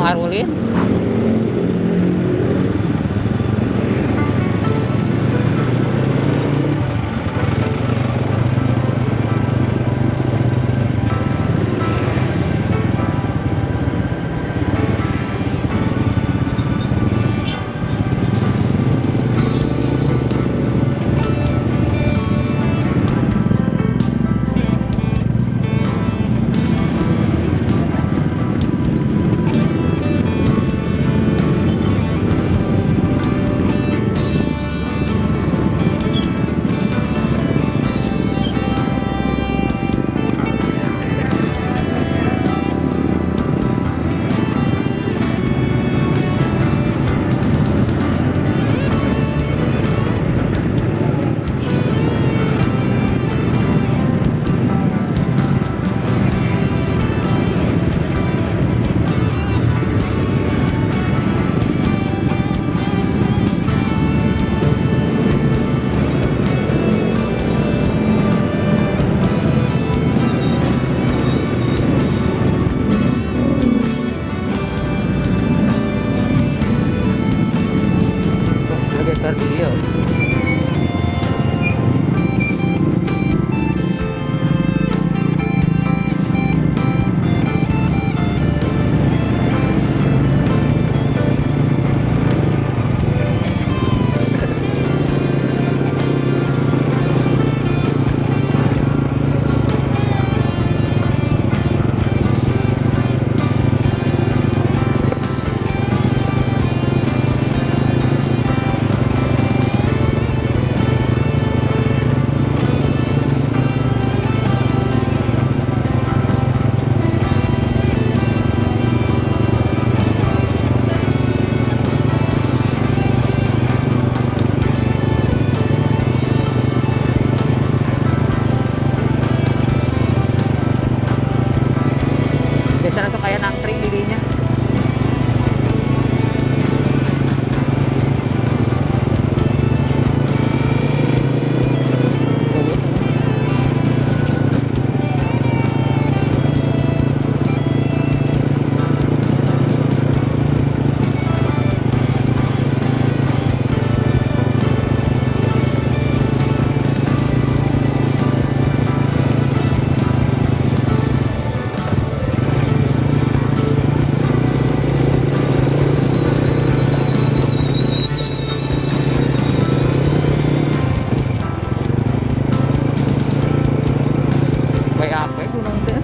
Arulin. Geser dia. Biasanya sok aya nangkring di dinya. WAP gunung teh.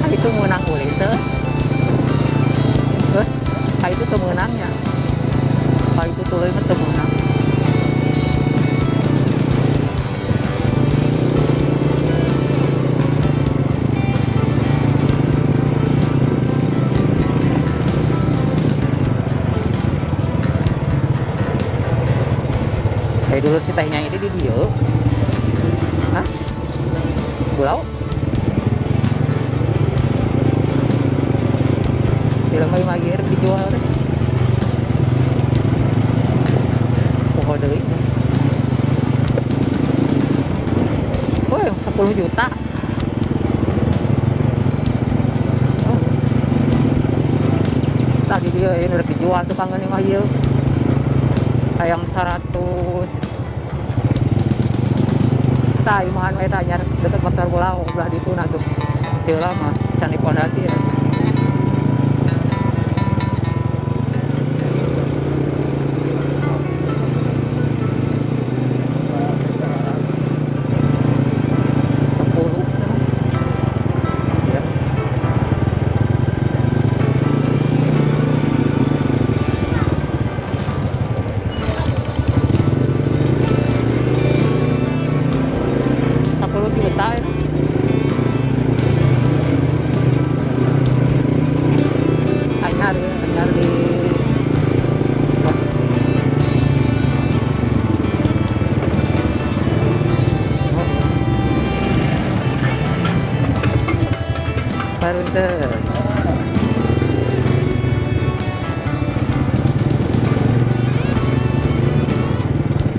Ah, itu meunang ulin teh. Eh, ah, itu teu meunangnya. Ah, itu tuluy mah teu meunang. Kayak dulu si tehnya ini di dieu. Hah? Pulau? Film lima gear dijual deh. Poho deui. Woi, 10 juta. Oh. Tadi dia ini udah dijual tuh kangen mah ieu. Hayang 100. Tah imahan we tah deket motor bola belah ditu nah tuh. Teu lama can di pondasi ya. 10 ya. Teu.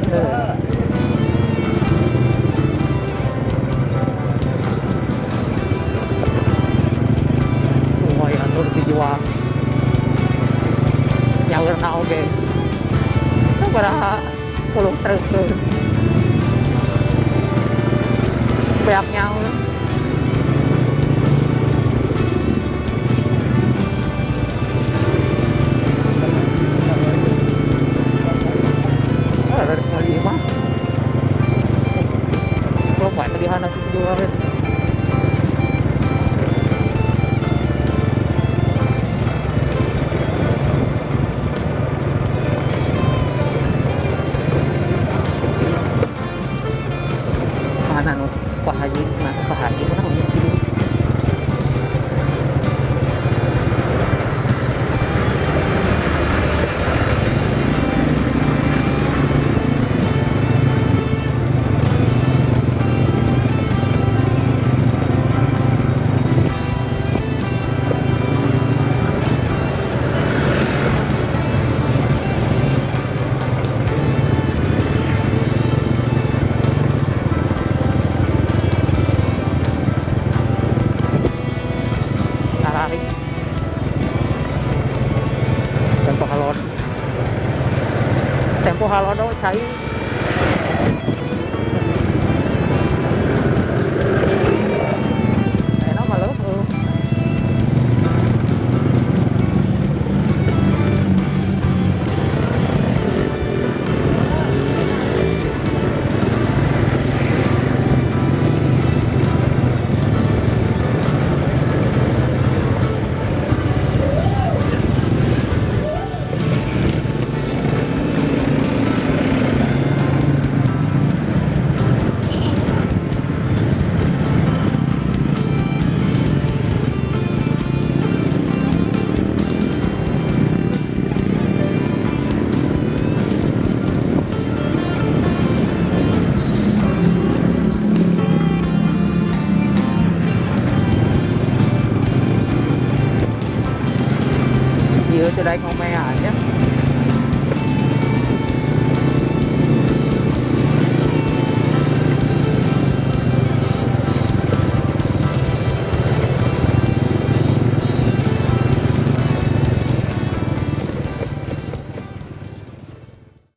Teu. Lumayan tuh dijual. Nyaurna oge. Sabaraha puluh truk tuh. Beak nyaur. Ah, dari kali mah. Lupa tadi handap dijual. Mana nu Pak Haji, nah Pak Haji mana nu kitu. Tararik. Tempo halodo. Tempo halodo cai.